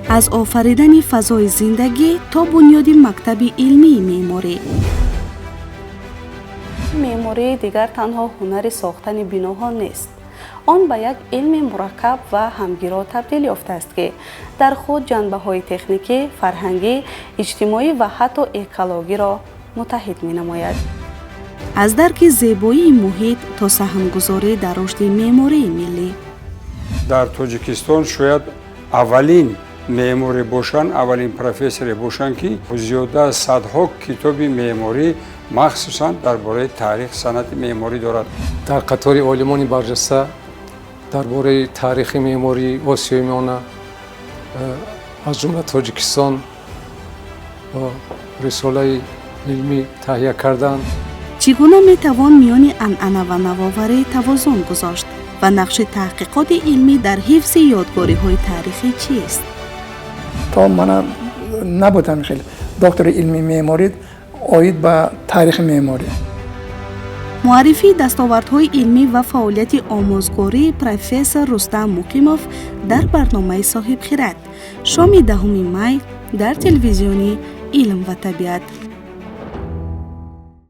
Аз офаридани фазои зиндагӣ то бунёди мактаби илмии меъморӣ. Меъморӣ дигар танҳо ҳунари сохтани биноҳо нест. Он ба як илми мураккаб ва ҳамгиро табдил ёфтааст, ки дар худ ҷанбаҳои техникӣ, фарҳангӣ, иҷтимоӣ ва ҳатто экологиро муттаҳид менамояд. Аз дарки зебоии муҳит то саҳмгузорӣ дар рушди меъмории миллӣ. Дар Тоҷикистон шояд аввалин меъморе бошанд, аввалин профессоре бошанд, ки зиёда аз садҳо китоби меъморӣ, махсусан дар бораи таърих, санъати меъморӣ дорад. Дар қатори олимони барҷаста дар бораи таърихи меъмории Осиёи Миёна, аз ҷумла Тоҷикистон, рисолаи илмӣ таҳия карданд. Чӣ гуна метавон миёни анъана ва навоварӣ тавозун гузошт ва нақши таҳқиқоти илмӣ дар ҳифзи ёдгориҳои таърихӣ чист? То мана набудам хеле доктори илми меъморӣ оид ба таърихи меъморӣ. Муаррифии дастовардҳои илмӣ ва фаъолияти омӯзгории профессор Рустам Муқимов дар барномаи «Соҳибхират» шоми 10 май дар телевизиони «Илм ва табиат».